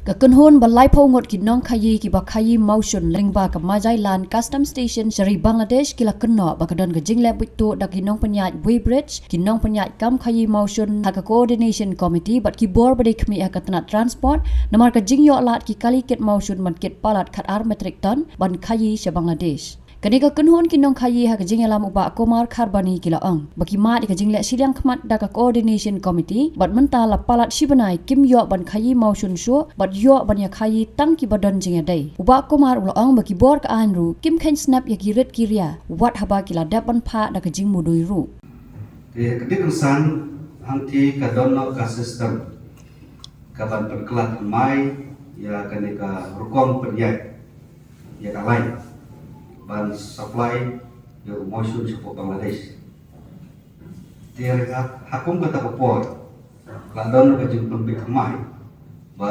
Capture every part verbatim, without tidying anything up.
Ka kynhun ba laiphew ngut ki nongkhaïi kiba khaïi mawshun lyngba ka Majailan Custom Station sha ri Bangladesh ki la kynnoh ba ka don ka jingleh buit tuh da ki nongpynïaid weighbridge, ki nongpynïaid kam khaïi mawshun ha ka Coordination Committee bad ki bor ba dei khmih ha ka tnat Transport namar ka jingïoh lad ki kali kit mawshun ban kit palat khatar metric ton ban khaïi sha Bangladesh. Kane ka kynhun ki nongkhaïi ha ka jingïalam u Bah Kumar Kharbani ki la ong ba ki mad ïa ka jingleh shiliang khmat da ka Coordination Committee bad mynta la palat shi bnai kim ïoh ban khaïi mawshun shuh bad ïoh ban ïa khaïi tang kiba don jingïadei. U Bah Kumar u la ong ba ki bor ka aiñ ruh kim kheiñ snap ïa ki rit ki ria wat haba ki la dep ban phah da ka jingmudui ruh. Te ka dei kongsan hangtei ka don noh ka system ka ban pynkylla thymmai ïa kane ka rukom pynïaid ïa ka lain ban supply ïa u mawshun shapoh Bangladesh. Te ha, ha kum kata ka por la don ka jingpynbeit thymmai ba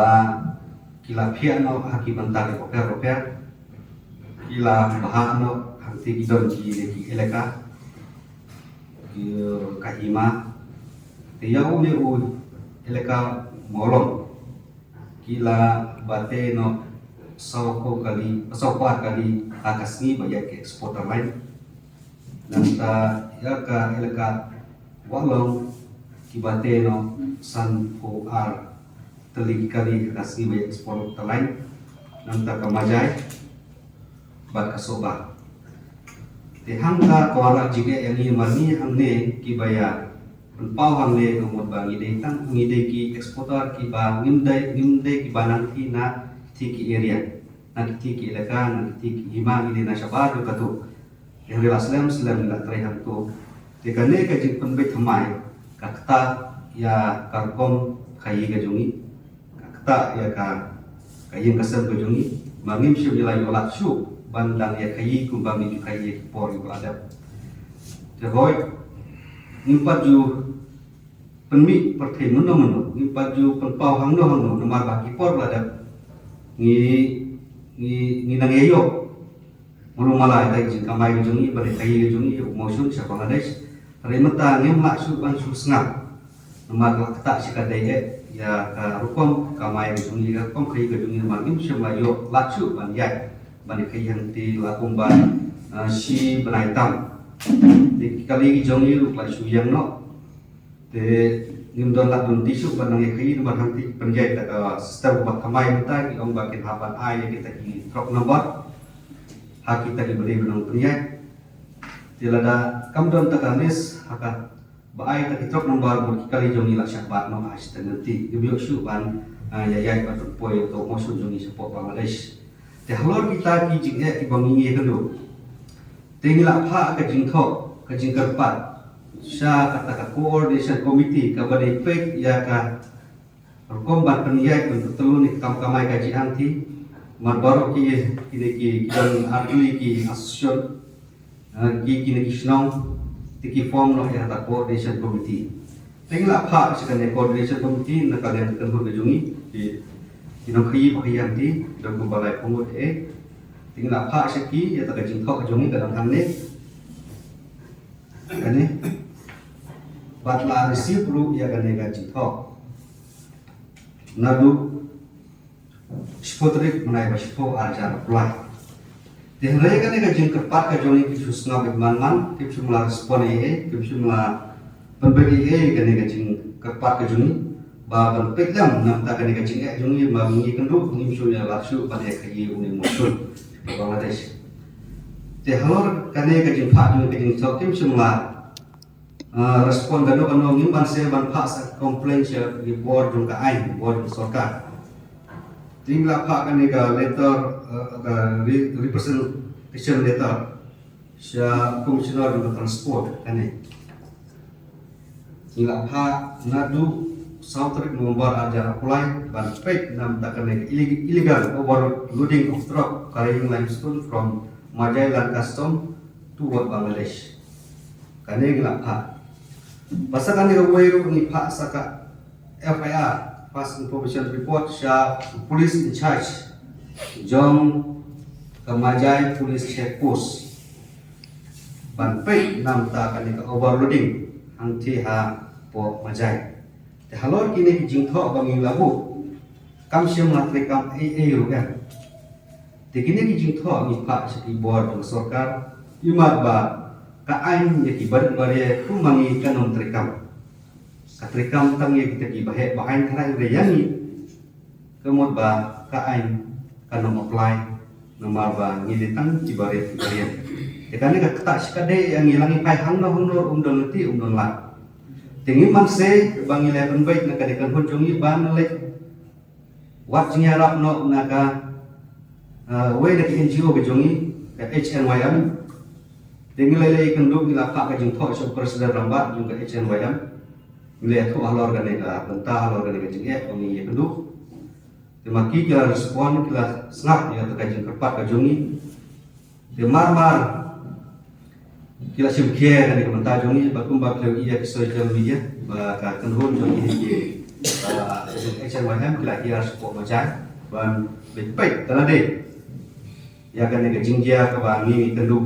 ki la phiah noh ha ki bynta ki bapher bapher, ki la bhah noh hangtei ki don ki, ki elaka, ki, ka hima, te ïa une u elaka Mawlong ki la bate noh saw kali, saw kali ha ka sngi ba ïaid ki exporter line. Nangta ïa ka elaka Wahlong ki bate noh sanphew ar tylli ki kali ha ka sngi ba ïaid exporter line. Nangta ka Majai bad ka Sohbar. Te hangta ka wanrah jingeh ïa ngi namar ngi hangne kiba ïa pynpaw hangne ka mut ba ngi dei tang, ngi dei ki exporter kiba ngim dei, ngim dei kiba nangkti na kti ki area, na kti ki elaka, na kti ki hima, ngi dei na shabar jong katu. Hynrei la slem slem ngi la trei hangto. Te kane ka jingpynbeit thymmai ka ktah ïa ka rukom khaïi ka jong ngi, ka ktah ïa ka, ka ïing ka sem ka jong ngi. Ma ngim shym la ïoh lad shuh ban dang ïa khaïi kumba ngi ju khaïi ïa ki por kiba la dep. Te hooid, ngim pat ju pynmih pyrthei mynno mynno, ngim pat ju pynpaw hangno hangno namar ba ki por ba la dep ngi, ngi, ngi nang ïa ïoh mano mala ïa ka jingkamai ka jong ngi, ba dei khaïi ka jong ngi, u mawshun sha Bangladesh. Hynrei mynta ngim lah shuh ban shu sngap namar ka ktah shi katdei eh ïa ka rukom kamai ka jong ngi, ka rukom khaïi ka jong ngi, namar ngim shym la ïoh lad shuh ban ïaid ban ïa khaïi hangtei la kumba, ah, shi bnai tam. Te ki kali ki jong ngi ruh la shu ïeng noh. Te ngim don lad lynti shuh ban nang ïa khaïi namar hangtei ki pynïaid da ka system kaba thymmai mynta, ki ong ba kin hap ban ai ïa kita ki truck number ha kita kiba dei ban nang pynïaid. Te lada kam don ta ka list ha kaba ai ta ki truck number, bad ki kali jong ngi la shah bat noh ha shi tang lynti. Ngim ïoh shuh ban, ah, ïa ïaid ban pynpoi ïa uto u mawshun jong ngi shapoh Bangladesh. Te halor kita ki jingeh kiba ngi ïakynduh, te ngi la phah ka jingthoh, ka jingkyrpad sha kata ka Coordination Committee kaba dei peit ïa ka rukom ban pynïaid ban pyntylun ïa ka kam kamai ka jingïaid hangtei. Namar baroh ki, kine ki, ki don artylli ki association, ah, ki, kine ki shnong, te ki form noh ïa kata Coordination Committee. Te ngi la phah sha kane Coordination Committee na ka liang ka kynhun ka jong ngi, ki, ki nongkhaïi ba khaïi hangtei, don kumba laiphew ngut eh. Te ngi la phah sha ki ïa kata ka jingthoh ka jong ngi ka dang hangne. Kane. Bad la receive ruh ïa kane ka jingthoh naduh shiphew tarik bnai ba shiphew arhajar arphew lai. Te hynrei kane ka jingkyrpad ka jong ngi kim shu sngap beit man man, kim shym la respond ei ei, kim shym la pynbeit ei ei kane ka jingkyrpad ka jong ngi. Ba ban peit lem namar kane ka jingeh jong ngi, ba ngi kynduh ngim shym la lad shuh ban ïa khaïi une u mawshun Bangladesh. Te halor kane ka jingphah jong ngi ka jingthoh kim shym la, ah, respond kano kano, ngim banse ban phah sa complaint sha ki bor jong ka aiñ, bor jong sorkar. Te ngi la phah kane ka letter, ah, ka re-, representation letter sha Commissioner jong ka Transport kane. Ngi la phah naduh saw tarik November arhajar arphew lai ban peit namar kane ka illeg-, illegal overloading of truck carrying limestone from Majailan Custom toward Bangladesh. Kane ngi la phah. Bad sa kane kawei ruh ngi phah sa ka F I R, First Information Report, sha Police in Charge jong ka Majai Police Check Post ban peit namar kane ka overloading hangtei hapoh Majai. Te halor kine ki jingthoh ba ngi la buh, Kam shym la treikam ei ei ruh em. Te kine ki jingthoh ngi phah sha ki bor jong sorkar, imat ba ka aiñ ïa ki barit baria kum ma ngi kan ym treikam. Ka treikam tang ïa kita ki baheh bahaiñ tharai ïa ngi. Ka mut ba ka aiñ kan ym apply namar ba ngi dei tang ki barit ki baria. Te kane ka ktah shikatdei ïa ngi, la ngi phai hangno hangno um don lynti um don lad. Te ngi man se ba ngi la pynbeit na ka dei ka hun jong ngi ban leit wat jingïarap noh na ka, ah, wei na ka N G O ka jong ngi, ka H N Y M. Te ngi la leit kynduh, ngi la phah ka jingthoh sha u president rangbah jong ka H N Y M. Ngi la ïathuh halor kane ka bynta, halor kane ka jingeh ba ngi ïakynduh. Te ma ki ki la respond, ki la sngap ïa ka jingkyrpad ka jong ngi. Te mar mar ki la shim khia kane ka bynta jong ngi, ba kumba phi ïohi ïa ki social media ba ka kynhun jong ngi ki, ah, H N Y M ki la hiar sha Pop Majai ban peit peit da lade ïa kane ka jingjia kaba ngi ngi kynduh.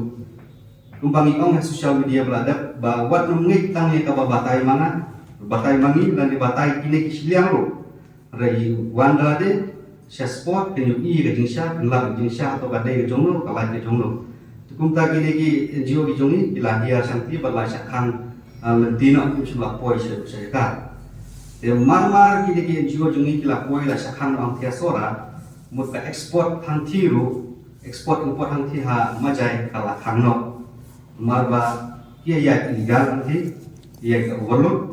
Kumba ngi ong ha social media ba la dep, ba wat nym ngeit tang ïa kaba batai ma nga, batai ma ngi lane batai kine ki shiliang ruh. Hynrei wan da lade sha spot, phin ïohi ka jingshisha, phin lap ka jingshisha, hato ka dei ka jong no, ka lait ka jong no. Te kumta kine ki N G O ki jong ngi ki la hiar shanti bad la shah khang, ah, lynti noh, kim shym la poi sha, sha jaka. Te mar mar kine ki N G O jong ngi ki la poi la shah khang noh hangthie ha Sohra, mut ka export hangthie ruh, export import hangthie ha Majai ka la khang noh. Namar ba ki ïaid illegal hangthie, ki ïaid ka overload.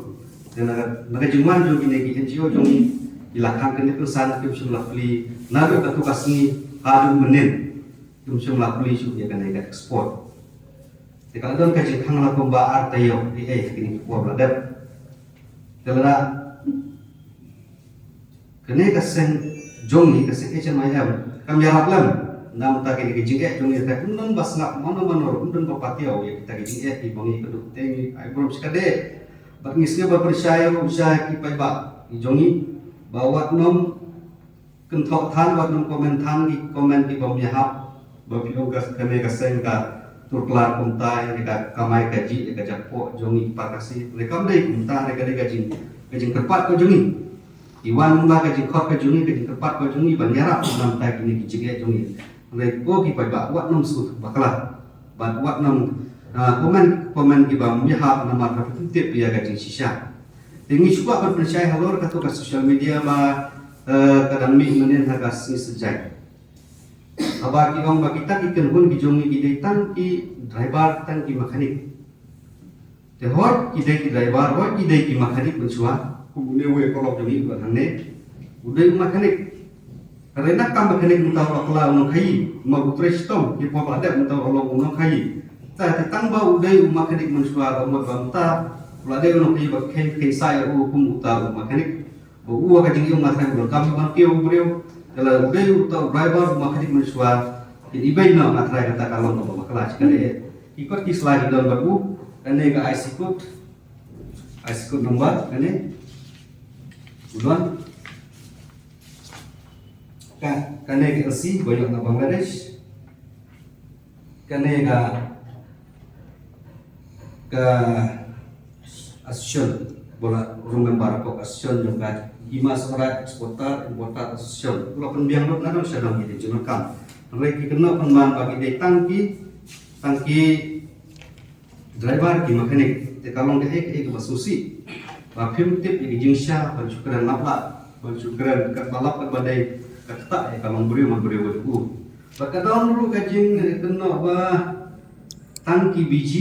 Te na ka, na ka jingwan jong kine ki N G O jong ngi, ki la khang kynde kynsan, kim shym la plie naduh kato ka sngi haduh mynnin. Kim shym la plie shuh ïa kane ka export. Te ka la don ka jingkhang la kumba ar taïew, eh, eh, kine ki por la dep. Te lada kane ka seng jong ngi, ka seng H N Y M, kam ïarap lem na ka bynta kine ki jingeh jong ngi, te ym don ba sngap mano mano ruh, ym don ba patiaw ïa kita ki jingeh kiba ngi kynduh. Te ngi ai burom shikatdei bad ngi sngewbha pynshai ruh sha ki paidbah ki jong ngi ba wat nym kynthoh than, wat nym comment than ki comment ki bym ïahap, ba phi ong ka, kane ka seng ka tur klar kumta ïa ka kamai kajih, ïa ka jakpoh jong ngi ki para Khasi. Hynrei kam dei kumta, hynrei ka dei ka jing, ka jingkyrpad ka jong ngi. Ki wan kumba ka jingkhot ka jong ngi, ka jingkyrpad ka jong ngi ban ïarap na ka bynta kine ki jingeh jong ngi. Hynrei ko ki paidbah, wat nym sngewthuh bakla bad wat nym, ah, comment, comment ki bym ïahap namar ba phi tip ïa ka jingshisha. Te ngi shu kwah ban pynshai halor kato ka social media ba, eh, ka dang mih mynnin ha ka sngi Saitjaiñ. Haba ki ong ba kita ki kynhun ki jong ngi ki dei tang ki driver, tang ki mechanic. Te hooid ki dei ki driver, hooid ki dei ki mechanic mynshuwa. Kum une uwei u paralok jong ngi uba hangne, u dei u mechanic. Hynrei na kam mechanic mynta u la kylla u nongkhaïi, ma u trei shitom, ki por ba la dep mynta u la long u nongkhaïi. Te, te tang ba u dei u mechanic mynshuwa, ka mut ba mynta u la dei u nongkhaïi ba kheiñ, kheiñ sa ïa u kum uta u mechanic. Ba u wa ka jingim nga tharai u donkam ban kiew u briew. Te lada u dei uta u driver u mechanic mynshuwa, kin ibeiñ noh, nga tharai kata ka long kaba bakla shikatdei. Ki kot ki sla ki don bad u, kane ka I C code, I C code number, kane u don. Ka, kane ka L C ba ïoh na Bangladesh. Kane ka, ka association, ba la rung member ka association jong ka Hima Sohra Exporter Importer Association. Ba la pynbiang lut na dong sha dong ki dei jingdonkam. Hynrei ki kynnoh pynban ba ki dei tang ki, tang ki driver, ki mechanic. Te ka long kaei kaei kaba sngewsih ba phim tip ïa ki jingshisha, ban shu kren lap lap, ban shu kren katba lap katba dei, ka ktah ïa ka longbriew manbriew bad u. Bad ka don ruh ka jingkynnoh ba tang ki B G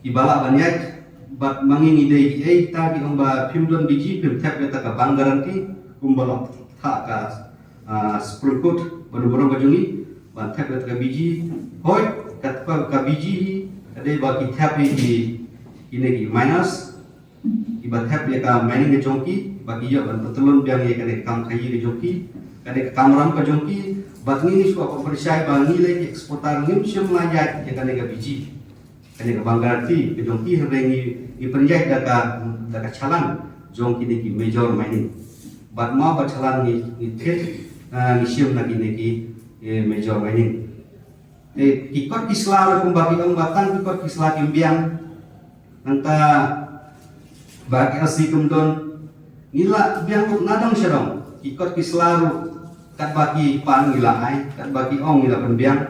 kiba lah ban ïaid, bad ma ngi ngi dei kiei, ta ki ong ba phim don B G phim thep ïa ta ka bank guarantee, kumba la thah ka, ah, Supreme Court ba dei burom ka jong ngi ban thep ïa ta ka B G. Hooid, ka, ka, ka B G ka dei ba ki thep ïa ki, kine ki miners, kiba thep ïa ka mining ka jong ki, ba ki ïoh ban pyntylun biang ïa kane ka kam khaïi ka jong ki, kane ka kamram ka jong ki. Bad ngi ngi shu kwah pynshai ba ngi lei ki exporter ngim shym la ïaid ïa kane ka B G, kane ka bank guarantee ka jong ki, hynrei ngi, ngi pynïaid da ka, da ka challan jong kine ki major mining. Bad ma ba challan ngi, ngi thied, ah, ngi shim na kine ki, eh, major mining. Eh, ki kot ki sla ruh kumba ki ong ba tang ki kot ki sla kim biang. Nangta ba ki L C kim don, ngi la biang lut na dong sha dong. Ki kot ki sla ruh, katba ki pan ngi la ai, katba ki ong ngi la pynbiang.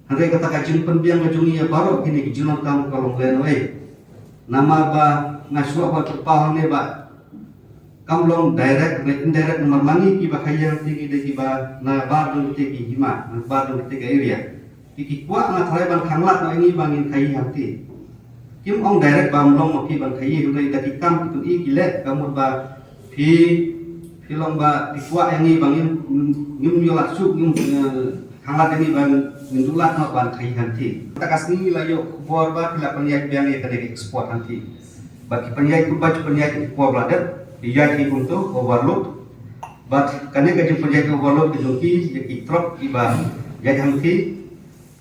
Hynrei kata ka jingpynbiang ka jong ngi ïa baroh kine ki jingdonkam ka long lehnohei. Namar ba nga shuwa ba pynpaw hangne ba kam long direct, hynrei indirect, namar ma ngi kiba khaïi hangtei ngi dei kiba na bar jong kitei ki hima, na bar jong kitei ka area. Ki, ki kwah nga tharai ban khanglad noh ïa ngi ba ngin khaïi hangtei. Kim ong direct ba ym long ma phi ban khaïi, hynrei da ki kam ki pyni ki leh, ka mut ba phi, phi long ba phi kwah ïa ngi ba ngim, ngim ïoh lad shuh, ngim, eh, khanglad ïa ngi ba ngin duh lad noh ban khaïi hangtei. Kata ka sngi la ïoh khubor ba phi la pynïaid biang ïa kane ka export hangtei. Bad ki pynïaid kumba ki pynïaid ki por ba la dep, ki ïaid ki kumto, overload. Bad kane ka jingpynïaid overload ka jong ki ïa ki trok kiba ïaid hangtei.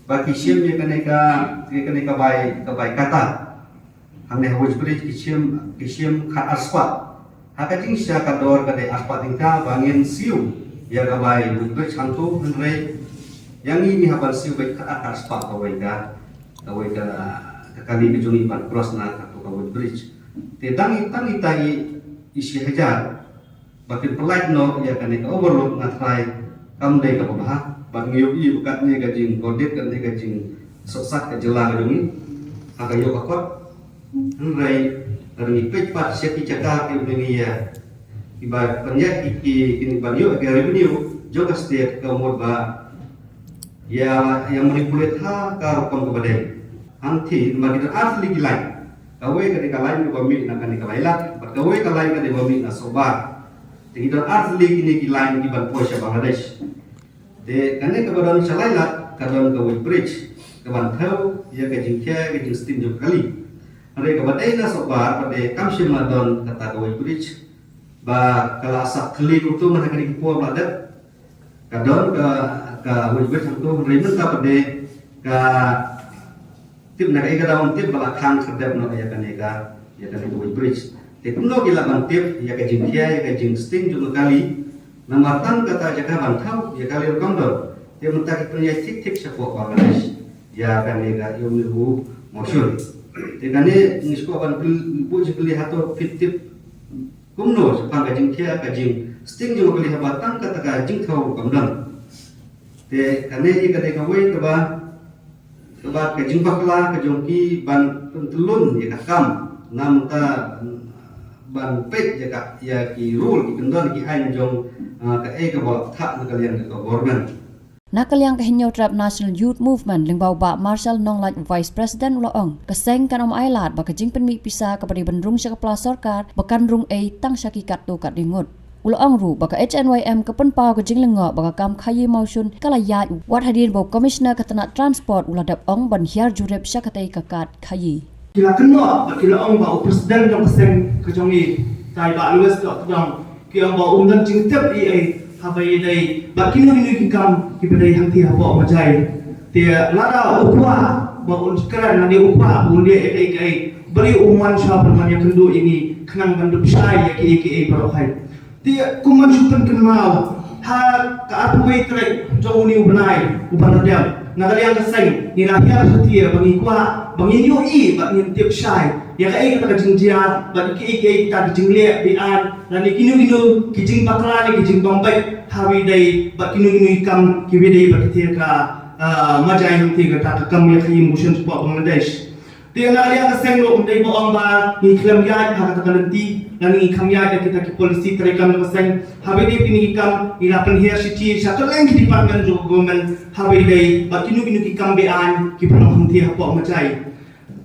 Ba ki shim ïa kane ka, ïa kane ka bai, ka bai kata. Hangne ha Woodbridge ki shim, ki shim khat arspah. Ha ka jingshisha ka dor ka dei arspah tyngka ba ngin siew ïa ka bai Woodbridge hangto, hynrei ïa ngi ngi hap ban siew beit khat ar, khat arspah kawei ka, kawei ka, ka kali ka jong ngi ban cross na kato ka Woodbridge. Te tang i, tang itai i shi hajar ba kin pynlait noh ïa kane ka overload, nga tharai kam dei kaba bha. Bad ngi ïohi ba katne ka jingkordit, katne ka jingsohsat ka jylla ka jong ngi ha ka ïoh ka kot. Hynrei lada ngi peit pat sha ki jaka kiba ngi ïa, kiba pynïaid ki, ki, kiba ïoh ki revenue jong ka state, ka mut ba ïa, ïa manipulate ha ka rukom kaba dei. Hangtei namar ki don ar tylli ki line. Kawei ka dei ka line kaba mih na kane ka Lailad, bad kawei ka line ka dei ba mih na Sohbar. Te ki don ar tylli kine ki line kiban poi sha Bangladesh. Te kane kaba don sha Lailad ka don ka weighbridge kaban thew ïa ka jingkhia, ka jingsting jong ka kali. Hynrei kaba dei na Sohbar ba dei kam shym la don kata ka weighbridge. Ba ka la sah khlieh kumto man ha kine ki por ba la dep. Ka don ka, ka weighbridge hangto, hynrei mynta pat de ka tip na kaei ka daw tip ba la khang khyrdep noh ïa kane ka, ïa kane ka weighbridge. Te kumno ki lah ban tip ïa ka jingkhia, ïa ka jingsting jong ka kali. Namar tang kata jaka ban thew ïa ka kali ruh kam don. Te mynta ki pynïaid thik thik shapoh Bangladesh ïa kane ka, ïa une u mawshun. Te kane ngi sngewbha ban pyn-, buh jingkylli hato phi tip kumno shaphang ka jingkhia, ka jingsting jong ka kali haba tang kata ka jingthew ruh kam don. Te kane hi ka dei kawei kaba, kaba ka jingbakla ka jong ki ban pyntyllun ïa ka kam, namar ka ban peit ïa ka, ïa ki rule, ki kyndon, ki aiñ jong, ah, kaei kaba la thah na ka liang ka government. Na ka liang ka Hynñiewtrep National Youth Movement, lyngba u Bah Marshall Nonglait, Vice President, u la ong ka seng kan ym ailad ba ka jingpynmih pisa kaba dei ban rung sha ka pla sorkar ba kan rung ei tang sha ki katto katne ngut. U la ong ruh ba ka H N Y M ka pynpaw ka jinglyngngoh ba ka kam khaïi mawshun ka la ïaid, wat hadien ba u Commissioner ka tnat Transport u la dep ong ban hiar jurip sha katei ka kad khaïi. Ki la kynnoh bad ki la ong ba u President jong ka seng ka jong ngi, tai Bah Louis Dohtdong, ki ong ba um don jingtip ei ei haba ïadei bad kino kino ki kam kiba dei hangtei hapoh Majai. Te lada u kwah ba un kren lane u kwah ba un leh ei ei, balei um wan shuwa ban wan ïakynduh ïa ngi khnang ban dup shai ïa kiei kiei baroh hi. Te kum ban shu pynkynmaw, ha ka arphew wei tarik jong une u bnai uba la dep, na ka liang ka seng ngi la hiar shathie ba ngi kwah ba ngin ïohi bad ngin tip shai ïa kaei kata ka jingjia bad kiei kiei kita ki jingleh be-aiñ lane kino kino ki jingbakla ne ki jingbym beit haba ïadei bad kino kino ki kam kiba ïadei bad katei ka, ah, Majai hangtei kata ka kam ïa khaïi mawshun shapoh Bangladesh. Te na ka liang ka seng ruh ym dei ba ong ba ngi khlem ïaid ha kata ka lynti lane ngi khlem ïaid ha kita ki policy treikam jong ka seng. Haba ïadei kine ki kam ngi la pynhiar shithi sha kylleng ki department jong ka government haba ïadei bad kino kino ki kam be-aiñ kiba long hangtei hapoh Majai.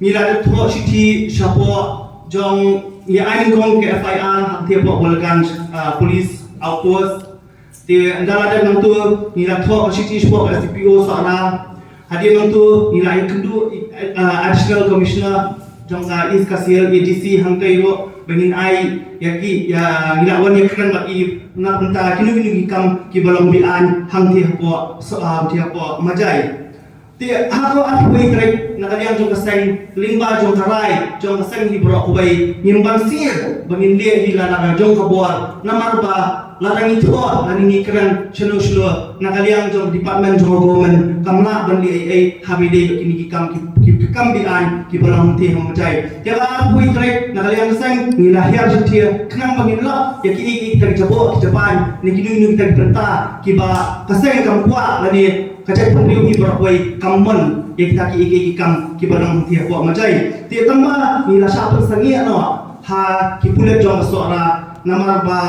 Ngi la dep thoh shithi shapoh jong, ngi ai nyngkong ka F I R hangtei hapoh Bolaganj, ah, police outpost. Te ynda la dep nangto ngi la thoh shithi shapoh ka S D P O Sohra. Hadien nangto ngi la ïakynduh, eh, Additional Commissioner jong ka East Khasi Hills, A D C hangtei ruh ba ngin ai ïa ki, ïa, ngi la wan ïakren bad i na ka bynta kino kino ki kam kiba long be-aiñ hangtei hapoh, so, ah, hangtei hapoh Majai. Te ha ka arphew wei tarik na ka liang jong ka seng, lyngba jong ka rai jong ka seng hi baroh kawei, ngim ban sir ba ngin leh hi la na ka jong ka bor, namar ba Lada ngi thoh, lada ngi kren shano shano, na ka liang jong department jong government kam lah ban leh ei ei ha ba ïadei bad kine ki kam ki, ki, ki kam beaiñ kiba long te ha Majai. Te ka arphew tarik na ka liang ka seng ngi la hiar jingthiah khnang ba ngin lap ïa ki, ki, kita ki jaboh ki jabieng ne kino kino kita ki bynta kiba ka seng kam kwah lane ka jaitbynriew hi baroh kawei kam mon ïa kita ki, ki, ki kam kiba long te hapoh Majai. Te tang ba ngi la shah pynsangeh noh ha ki pulit jong ka Sohra namar ba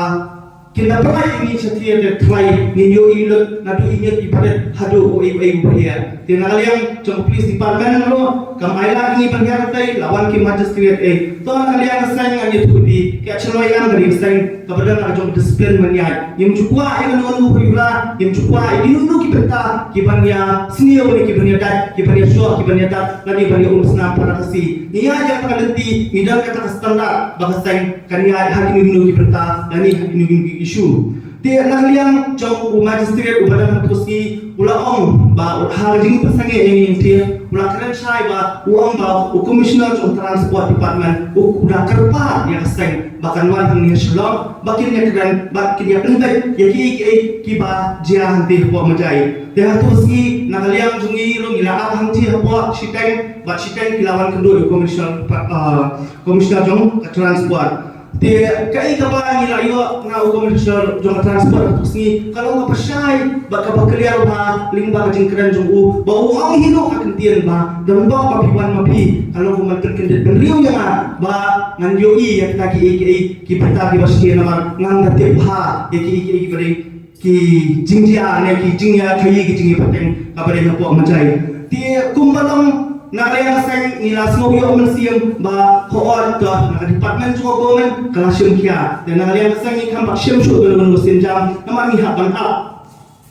kin da pynlait ïa ngi sha thia te trai ngin ïohi lut naduh i miet i barit haduh u ei u ei u bahiar. Te na ka liang jong ka police department ruh kam ai lad ïa ngi ban hiar katai, la wan ki magistrate ei. To na ka liang ka seng ngan ïathuh ïa phi, ka shnong ïa ka ri ka seng kaba don la ka jong discipline ban ïaid. Ngim ju kwah ïa kano kano ka pyrshah, ngim ju kwah ïa kino kino ki bynta kiban ïa sniew ne kiban ïa dait, kiban ïa shoh, kiban ïa dat, lane ban ïa um snam para Khasi. Ngi ïaid ïa kata ka lynti, ngi don kata ka standard ba ka seng kan ïaid ha kino kino ki bynta lane ha kino kino ki issue. Te na ka liang jong u magistrate uba dang ha Khasi u la ong ba u ha ka jingpynsangeh ïa ngi te u la kren shai ba u ong ba u commissioner jong transport department u da kyrpad ïa ka seng ba kan wan hangne ha Shillong ba kin ïa kren ba kin ïa pynbeit ïa kiei kiei kiba jia hangtei hapoh Majai. Te ha Khasi na ka liang jong ngi ruh ngi la ap hangtei hapoh shiteng bad shiteng ki la wan kynduh ïa u commissioner, ah, commissioner jong ka transport. Te kaei kaba ngi la ïoh na u commissioner jong ka transport ha Khasi ka long kaba shai bad kaba clear bha lyngba ka jingkren jong u ba u ong hi noh ka kyntien ba don bok ba phi wan ma phi ka long kumba pynkyndit bynriew ïa nga ba ngan ïohi ïa kita kiei kiei ki bynta kiba shai namar ngan da tip bha ïa kiei kiei kiba dei ki jingjia ne ki jingïakhaïi ki jingïapateng kaba dei hapoh Majai. Te kumba long na ka liang ka seng ngi la sngew ïoh mynsiem ba hooid to na ka department jong ka government ka la shim khia. Te na ka liang ka seng ngi kham pat shim shuh kano kano ka sienjam namar ngi hap ban ap.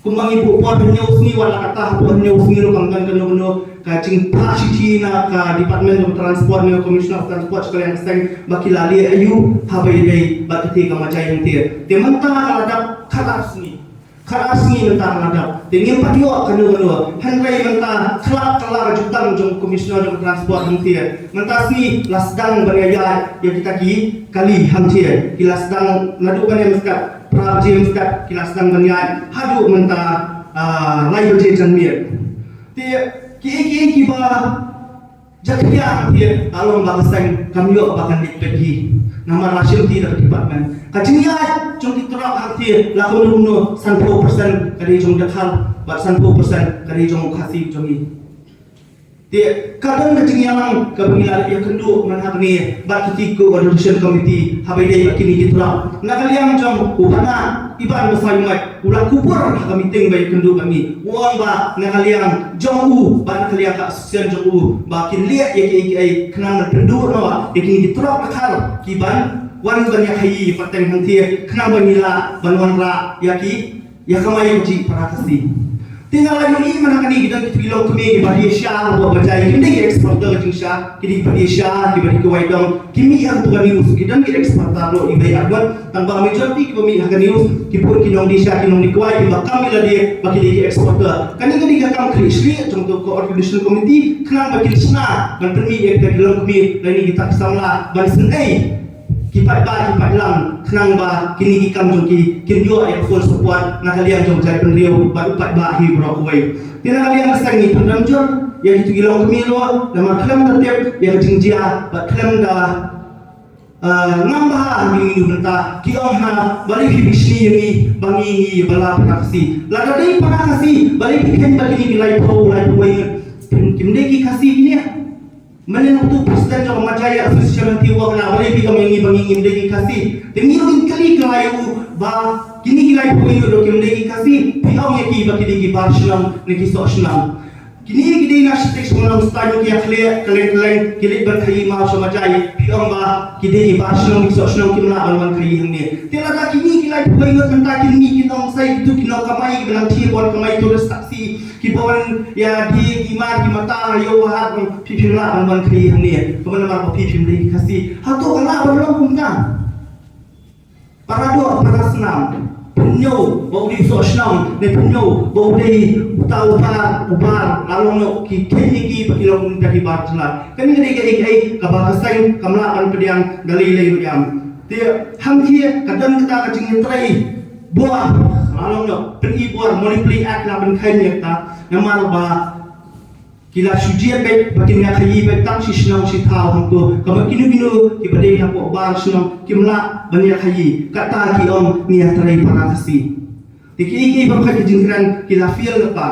Kumba ngi buh por hynñiew sngi wat la katta hapoh hynñiew sngi ruh kam don kano kano ka jingphah shithi na ka department jong transport ne ka commissioner of transport sha ka liang ka seng ba ki la leh aïu haba ïadei bad katei ka Majai hangtei. Te mynta ka la dap khatar sngi. Khatar sngi mynta ka la dap. Te ngim pat ïoh kano kano. Hynrei mynta khlad ka la ka jutang jong commissioner jong transport hangtei. Mynta sngi la sdang ban ïa ïaid ïa kita ki kali hangtei. Ki la sdang naduh ban ïa mynstep phra baje mynstep ki la sdang ban ïaid haduh mynta, ah, lai baje janmiet. Te kiei kiei kiba jakhlia hangtei ka long ba ka seng kam ïoh ba kan leit peit hi. Namar la shim ti da ka department. Ka jingïaid jong ki trok hangtei la kumno kumno sanphew percent ka dei jong u dkhar bad sanphew percent ka dei jong u Khasi jong ngi. Te ka don ka jingïalang kaba ngi la ïakynduh man ha kane bad kiti ki coordination committee haba ïadei bad kine ki trok. Na ka liang jong u Bah Iban Basaiawmoit u la kubur ha ka meeting ba ïakynduh bad ngi. U ong ba na ka liang jong u bad na ka liang ka association jong u ba kin leh ïa kiei kiei khnang ban pynduh noh ïa kine ki trok dkhar kiban wan ban ïakhaïi pateng hangtei khnang ba ngi lah ban wanrah ïa ki ïa kamai kajih para Khasi. Te nga la ïohi man ha kane ki don ki longkmie kiba die sha hapoh Bajai, kim dei ki expert ka jingsha, ki dei kiba die sha, kiba dei kiwei dong, ki mih ha kato ka news, ki don ki expert ruh kiba ïa don, tang ba majority kiba mih ha ka news ki pun ki nongdie sha, ki nongdie kwai, kiba kam ïa lade ba ki dei ki expert. Kane ka dei ka kam khlieh shlieh jong kato ka coordination committee khnang ba kin shna ban pynmih ïa kita ki longkmie lane kita ki samla ban sngewthuh ki paidbah ki paidlang khnang ba kine ki kam jong ki kin ïoh ïa ka full support na ka liang jong jaitbynriew bad u paidbah hi baroh kawei. Te na ka liang ka seng ngi pynrem jur ïa kito ki longkmie ruh namar khlem da tip ïa ka jingjia bad khlem da, ah, ngam bha ha kine ki bynta ki ong ha balei phi pishni ïa ngi ba ngi ngi ba la para Khasi. Lada dei para Khasi balei phi kheiñ ba kine ki laiphew laiphew wei ngut kim dei ki Khasi kine. Mynne uto u president jong ka Majai Association hangtei u ong na balei phi ong ïa ngi ba ngi ngim dei ki Khasi. Te ngi ruh ngin kylli kylla ïa u ba kine ki laiphew ngut ruh kim dei ki Khasi. Phi ong ïa ki ba ki dei ki bar shnong ne ki soh shnong. Kine ki dei na shatei shnong Nongstoiñ ki ïakhleh kylleng kylleng ki leit ban khaïi maw sha Majai. Phi ong ba ki dei ki bar shnong ki soh shnong kim lah ban wan khaïi hangne. Te lada kine ki laiphew ngut mynta kin mih ki nong sai kito ki nongkamai kiba nang thied ban kamai tourist taxi. Kiba wan ïa die ki mar ki mata ïa u hat phi phim lah ban wan khaïi hangne. Kaba namar ba phi phim dei Khasi. Hato ka lah ban long kumta? Para doh para snam. Pynñiew ba u dei u soh shnong ne pynñiew ba u dei uta u bar u bar la long noh ki kheiñ ïa ki ba ki long kumta ki bar jylla. Kane ka dei kaei kaei kaba ka seng kam lah ban pdiang da lei lei ruh ïa. Te hangthie ka don kata ka jingïatrei bor, la long noh, pyni bor, Money Play Act la pynkheiñ ïa kata, namar ba ki la shu jied beit ba kin ïa khaïi beit tang shi shnong shi thaw hangto, kaba kino kino kiba dei na poh bar shnong kim lah ban ïa khaïi, kata ki ong ngi ïa trei para Khasi. Te kiei kiei ba khot ki jingkren ki la fail na pa.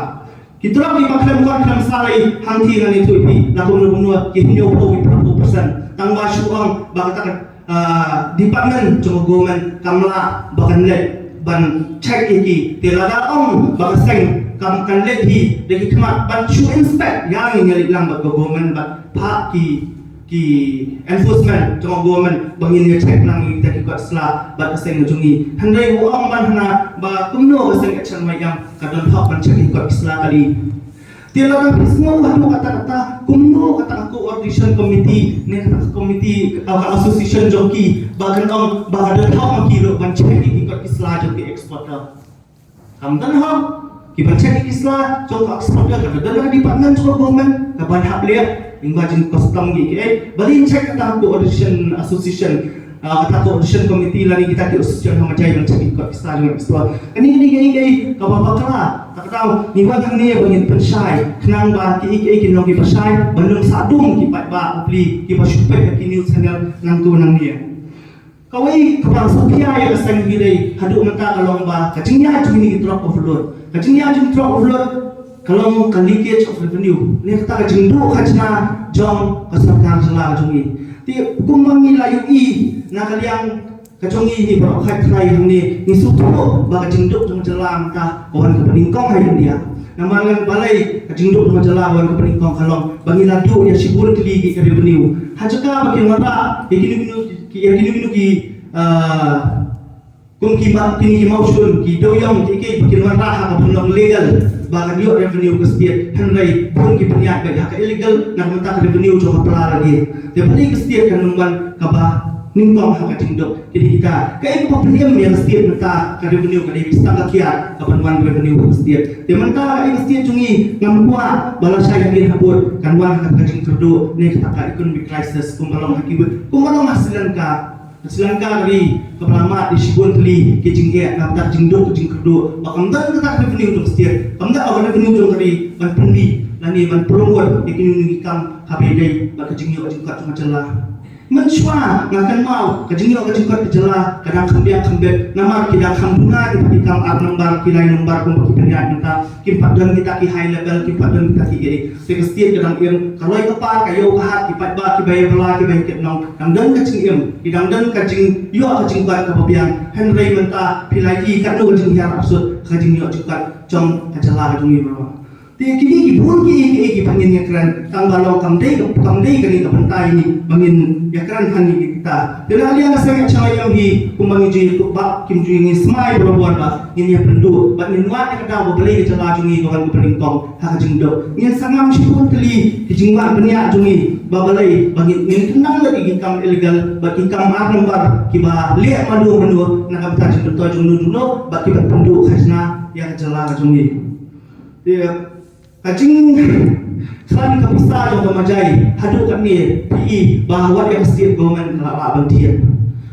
Ki trok kiba khlem kot khlem sai hangtei ngan ïathuh ïa phi, la kumno kumno ki hynñiewphew ki phra phew percent. Tang ba shu ong ba kata ka, ah, department jong ka government kam lah ba kan leit ban check ïa ki. Te lada ong ba ka seng kam kan leit hi da ki khmat ban shu inspect, ïa ngi ïa leit lang bad ka government bad phah ki ki enforcement jong ka government ba ngin ïa check lang ïa kita ki kot sla bad ka seng jong ngi. Hynrei u ong ban hana ba kumno ka seng Action Wai Ïam ka don hok ban check ïa ki kot sla kali. Te lada phi sngew haduh katta katta, kumno kata ka coordination committee ne kata ka committee, uh, ka association jong ki ba kan ong ba ka don hok ma ki ruh ban check ïa ki kot ki sla jong ki exporter. Kam don hok ki ban check ïa ki sla jong ka exporter, ka don ha department jong ka government ka ban hap leh, lyngba jing custom ki ki eh. Balei check kata coordination association, ah, kata coordination committee lane kita ki association ha Majai ban check ïa ki kot ki sla jong ka exporter. Kane kane kane kane kaba bakla. Kata ka daw ngi wan hangne ba ngin pynshai khnang ba ki ki ki nong kiba shai ban ym sah dum ki paidbah Bapli kiba shu peit ïa ki news channel nangto nangne. Kawei kaba sngewkhia ïa ka seng hi dei haduh mynta ka long ba ka jingïaid jong ngi ki truck overload. Ka jingïaid jong ki truck overload ka long ka leakage of revenue. Ne kata ka jingduh khajna jong ka sorkar jylla jong ngi. Te kumba ngi la ïohi na ka liang ka jong ngi hi baroh khat trai hangne ngi sngewthuh ba ka jingduk jong jylla mynta ka wan kaba nyngkong ha India. Namar ngan balei ka jingduk jong jylla ka wan kaba nyngkong ka long ba ngi la duh ïa shibun tylli ki revenue. Ha jaka ba ki wanrah ïa kino kino ki, ïa kino kino ki, ah, kum ki ma, kino ki mawshun, ki dewiong, ki ki ba ki wanrah ha ka ban long legal ba kan ïoh revenue ka state, hynrei bun ki pynïaid beit ha ka illegal, na ka bynta ka revenue jong ka pla lade. Te balei ka state kan ym wan kaba nyngkong ha ka jingduk. Ki dei kita, kaei kaba pynim ïa ka state mynta ka revenue ka dei beit tang ka kiad ka ban wan revenue ka state. Te mynta ka dei ka state jong ngi, ngam kwah ba lashai hangne ha bud kan wan ha ka jingkyrduh ne kata ka economic crisis kumba long ha kiwei, kumba long ha Sri Lanka. Ka Sri Lanka ka ri kaba la mad ïa shibun tylli ki jingeh na ka bynta ka jingduk ka jingkyrduh ba kam don kata ka revenue jong ka state, kam don ka revenue jong ka ri ban pynmih lane ban promote ïa kino kino ki kam haba ïadei bad ka jingïoh jingkot jong ka jylla. Mynshuwa nga kynmaw ka jingïoh ka jingkot ka jylla ka dang kham biang kham bit namar ki dang kham duna kita ki kam ar nombar ki lai nombar kumba ki pynïaid mynta. Kim pat don kita ki high level, kim pat don kita ki ei. Te ka state ka dang im, ka roi ka par, ka ïew ka hat, ki paidbah kiba ïa bylla kiba ïa kit nong, dang don ka jingim, ki dang don ka jingïoh ka jingbat kaba biang. Hynrei mynta phi la ïohi katno ka jinghiar ap sut ka jingïoh jingbat jong ka jylla ka jong ngi baroh. Te kine ki bun ki ei ki ei kiba ngin ïakren, tang ba long kam dei, kam dei kane ka bynta ïa ngi ba ngin ïakren hangne kita. Te na ka liang ka seng Action Wai Ïam hi kumba ngi ju ïathuh ba kim ju ngi smai bha bha ba ngin ïa pynduh bad ngin wad ïa ka daw ba balei ka jylla jong ngi ka wan kaba nyngkong ha ka jingduk. Ngin sa ngam shibun tylli ki jingwan bniah jong ngi ba balei ba ngin, ngin kyndang leh ïa ki kam illegal bad ki kam ar nombar kiba leh mano mano na ka bynta jingmyntoi jong uno uno bad kiba pynduh khajna ïa ka jylla ka jong ngi. Te ka jingkhlaiñ ka pisa jong ka Majai haduh katne phi i ba wat ïa ka state government ka la lah ban thied.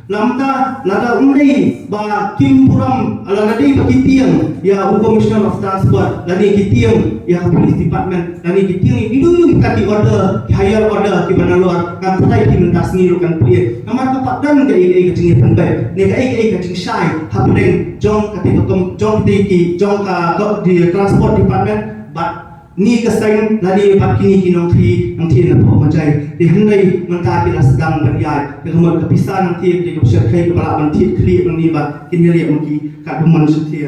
Lada, lada ym dei ba kim burom, lada dei ba ki tieng ïa u Commissioner of Transport, lada dei ki tieng ïa ka Police Department, lada dei ki tieng ïa ki dei kita ki order, ki higher order kiba nalor, ngam tharai ki mynta sngi ruh kan plie. Namar ka pat don kaei kaei ka jingïapynbeit ne kaei kaei ka jingshai hapdeng jong kata ka kom, jong kata ki, jong ka, ka di Transport Department bad ngi ka seng lane bad kine ki nongkhaïi nongkhaïi na pdeng Majai. Te hynrei mynta ki la sdang ban ïaid. Te ka mut ka pisa nangta te ka pisa ka ba lah ban thied khlieh nangne ba kin ïaleh ma ki katba mon shuh te.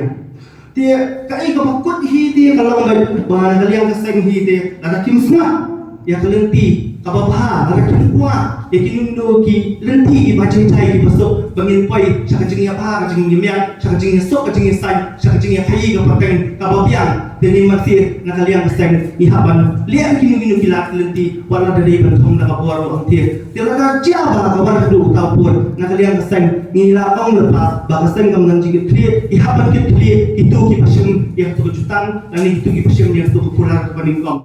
Te kaei kaba kut hi te ka long ba na ka liang ka seng hi te lada kim sngap ïa ka lynti kaba bha, lada kim kwah ïa kino kino ki lynti kiba jynjar kiba suk ba ngin poi sha ka jingïabha, ka jingïamiat, sha ka jingïasuk, ka jingïasaiñ, sha ka jingïakhaïi ka pateng kaba biang. Te ngi marsieh na ka liang ka seng ngi hap ban leh kino kino ki lad lynti wat la da dei ban thung da ka bor ruh hangtei. Te lada jia ba ka wan haduh uta u pud na ka liang ka seng ngi la ong lypa ba ka seng kam don jingkitkhlieh, ngi hap ban kit khlieh kito kiba shim ïa kato ka jutang lane kito kiba shim ïa kato ka kular kaba nyngkong.